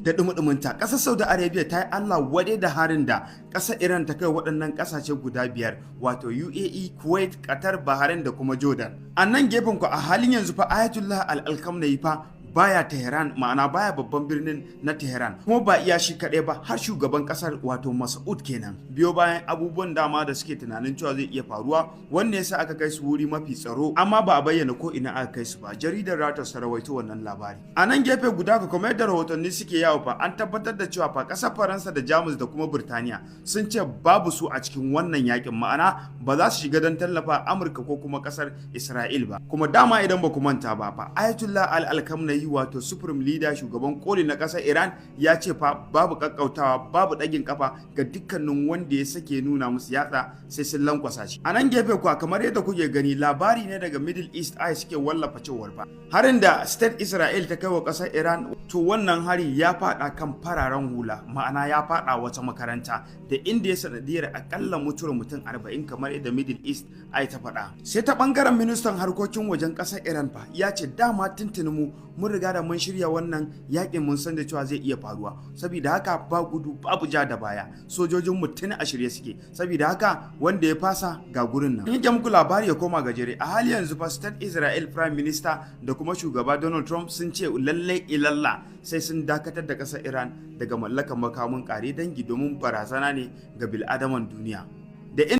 Da dumudumunta, ƙasar Saudi Arabia ta yi Allah wade da harin da ƙasar Iran ta kai waɗannan ƙasashe guda biyar, wato UAE, Kuwait, Qatar, Bahrain da kuma Jordan. A nan gefen ku, a halin yanzu fa Ayatollah Al-Khamenei fa baya Tehran, ma'ana baya babban birnin na Tehran, kuma ba iya shi kaɗai ba, har shugaban ƙasar, wato Mas'ud kenan. Biyo bayan abubuwan dama da suke tunanin cewa zai iya faruwa, wanne yasa aka kai su wuri mafi tsaro, amma ba a bayyana ko ina aka kai su ba. Jaridar Reuters ta rawaito wannan labari. A nan gefe guda ka, kuma yadda rahotanni suke yawo fa, an tabbatar da cewa fa ƙasar Faransa da Jamus da kuma Birtaniya sun ce babu su a cikin wannan yakin, ma'ana ba za su shiga don tallafa Amurka ko kuma ƙasar Isra'il ba. Kuma dama idan ba ku manta ba fa, Ayatollah Al-Khamenei, wato supreme leader, shugaban koli na ƙasar Iran, ya ce fa babu kakkautawa, babu ɗagin kafa ga dukkanin wanda ya sake nuna musu yatsa, sai sun lankwasa shi. A nan gefe kuwa, kamar yadda kuke gani, labari ne daga Middle East Eye suke wallafa cewar fa harin da State Israel ta kai wa ƙasar Iran, to wannan hari ya fada kan fararen hula, ma'ana ya fada wata makaranta da inda ya sanadiyar akalla mutuwar mutum 40, kamar yadda Middle East Eye ta faɗa. Sai ta bangaren ministan harkokin wajen ƙasar Iran fa, ya ce dama tuntuni mu mun riga da mun shirya wannan yakin, mun san da cewa zai iya faruwa, saboda haka ba gudu babu ja da baya, sojojin mu tuni a shirye suke, saboda haka wanda ya fasa ga gurin nan. In muku labari ya koma gajere, a hali yanzu fa State Israel Prime Minister da kuma shugaba Donald Trump sun ce lallai ilalla sai sun dakatar da ƙasar Iran daga mallakan makamin kare dangi, domin barazana ne ga bil'adaman duniya.